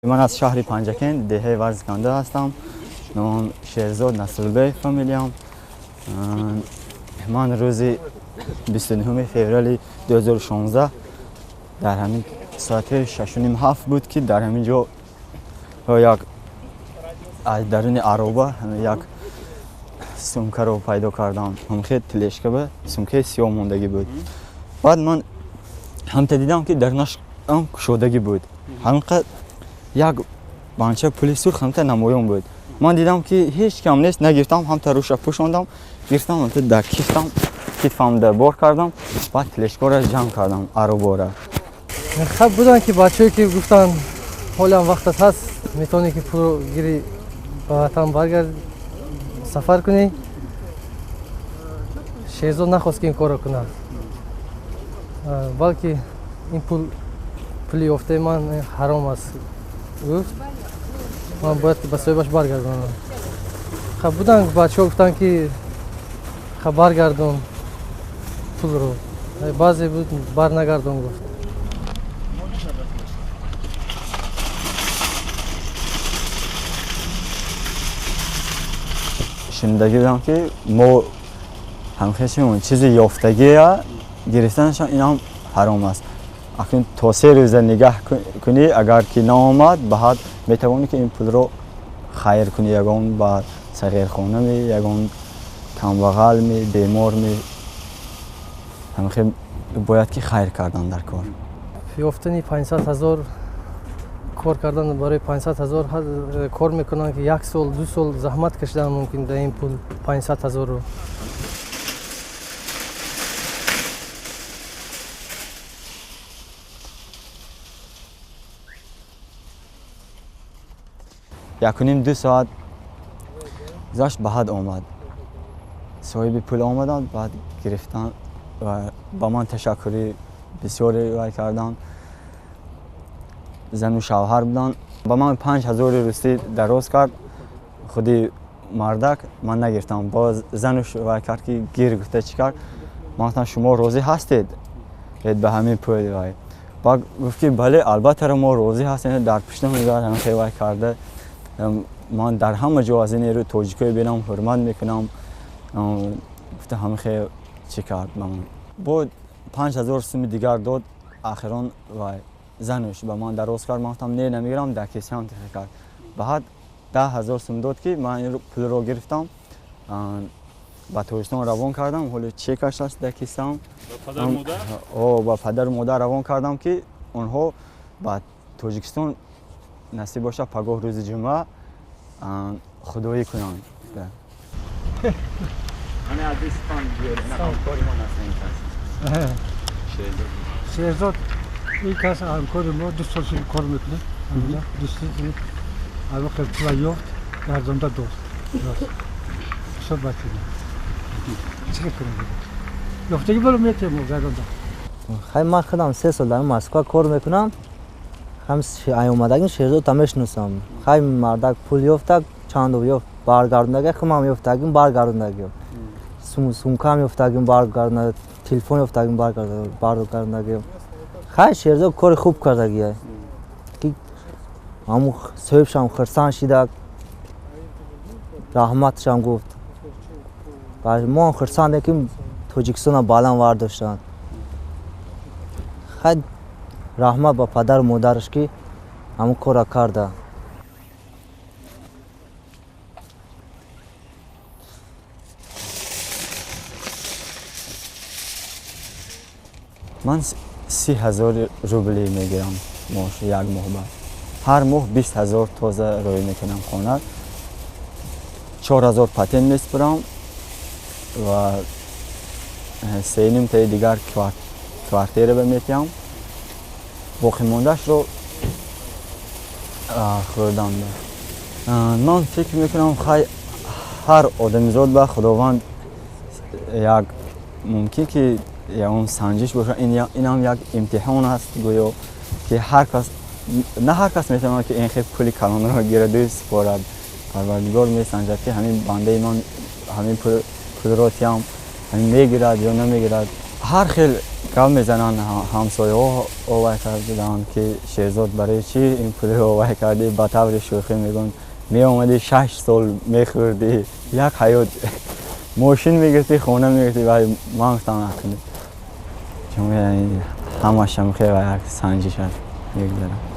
Ман аз шаҳри Панҷакент, деҳаи Варзиканда ҳастам. Номам Шерзод Насрулбек, фамилиям. Ман рӯзи 29 феврали 2016 дар ҳамин соати 6:30-7 буд, ки дар ҳамин ҷо як аз даруни ароба як сумкаро пайдо кардам. Ҳамхел тележка ба сумкаи сиёҳ мондагӣ буд. Баъд ман ҳамта дидам, ки дарунаш кушодагӣ буд. Ҳаминқадр як банча пули сурх ҳамта намоён буд. Ман дидам, ки ҳеҷ кам нест, нагирифтам, ҳамта рӯша пӯшондам, гирифтам, ҳамта дар кифтам, китфамда бор кардам, баъд тележкаро ҷамъ кардам, аробора. Хаб буданд, ки бачаҳое ки гуфтанд, ҳолиам вақтат ҳаст, метавонӣ ки пулро гирӣ, ба ватан баргард, сафар кунӣ. Шерзод нахост, ки ин корро кунад, балки ин пул, пули ёфтаи ман ҳаром аст, гуфт, ман бояд ба соҳибаш баргардонам. Хаб буданд бачаҳо, гуфтанд, ки хаб баргардон пулро, баъзе буд, барнагардон гуфт. Шунидагӣ будам, ки мо ҳамхешимон чизи ёфтагия гирифтанашон инам ҳаром аст. Акнун то 3 рӯза нигаҳ кунӣ, агар ки наомад, баъд метавонӣ, ки ин пулро хайр кунӣ, ягон ба сағирхонами, ягон камбағалми, беморми. Ҳамхе бояд ки хайр кардан дар кор. Ёфтани 500 000, кор кардан барои 500 000, кор мекунанд, ки як сол, 2 сол заҳмат кашидан мумкин дар ин пул 500 000-ро. 1.5-2 соат гузашт, баъд омад соҳиби пул. Омаданд, баъд гирифтан ва ба ман ташаккури бисёре вай карданд. Зану шавҳар буданд. Ба ман 5000 русӣ дароз кард худи мардак, ман нагирифтам. Боз зануш вай кард, ки гир, гуфта чӣ кард. Ман гуфтам, шумо розӣ ҳастед ба ҳамин пул? Вай баъд гуфт, ки бале, албатта, мо розӣ ҳастем. Дар пуштам ҳамин вай карда. Ман дар ҳама ҷо аз ин тоҷикое бинам, ҳурмат мекунам, гуфта, ҳамин хел чӣ кард ба ман. Бо 5000 суми дигар дод. Ахирон вай зануш ба ман дароз кард, ман гуфтам, не, намегирам, дар кисаам тихе кард. Баъд 10 000 сум дод, ки ман ин пулро гирифтам, ба Тоҷикистон равон кардам. Ҳоли чекаш аст дар кисаам. Ба падару модар равон кардам, ки онҳо ба Тоҷикистон, насиб бошад, пагоҳ рӯзи ҷумъа худоӣ кунанд. Ана аз Исфан ҳамкори мо аст. Шерзод, ин кас ҳамкори мо, 2 сол шуд кор мекунад. Дӯсти ҳамин хел пула ёфт, гардонда дод. Бисёр бача чӣ кунем, ёфтагӣ боло метем гардонда. Хай, ман худам 3 сол дар Москва кор мекунам. Ҳам омадагим Шерзодта мешиносам. Хай, мардак пул ёфтак, чандо ёфт, баргардондага. Хумам ёфтагим, баргардондагим, сумкам ёфтагим, баргардонда, телефон ёфтагим, баргардондагим. Хай, Шерзод кори хуб кардагия, ки ҳамун соҳибшам хурсанд шидак, раҳматшам гуфт. Мо ҳам хурсандем, ки Тоҷикистона баланд вардоштанд. Хай, раҳмат ба падару модараш, ки ҳамун корра карда. Ман 30 000 рубли мегирам моҳ, як моҳ ба ҳар моҳ 20 000 тоза рӯй мекунам хона, 4000 патент месупурам ва сенимтаи дигар квартира ба метиҳам, боқимондаашро хӯрдан. Ман фикр мекунам, хай, ҳар одамизод ба Худованд як мумкин ки ягон санҷиш бошад, инам як имтиҳон аст, гӯё ки ҳар кас, на ҳар кас метавонад, ки ин хел пули калонро гираду супорад. Парвардигор месанҷад, ки ҳамин бандаи ман ҳамин пулро тиям, ҳамин мегирад ё намегирад. Ҳар хел Гап мезананд, ҳамсояҳо овай карданд, ки Шерзод, барои чӣ ин пули овай кардӣ? Ба таври шӯхӣ мегӯянд: меомадӣ, 6 сол мехӯрдӣ, як ҳаёт мошин мегирифтӣ, хона мегирифтӣ. Ва ман гуфтам, ҳамашам хеле як санҷиш аст, мегузарам.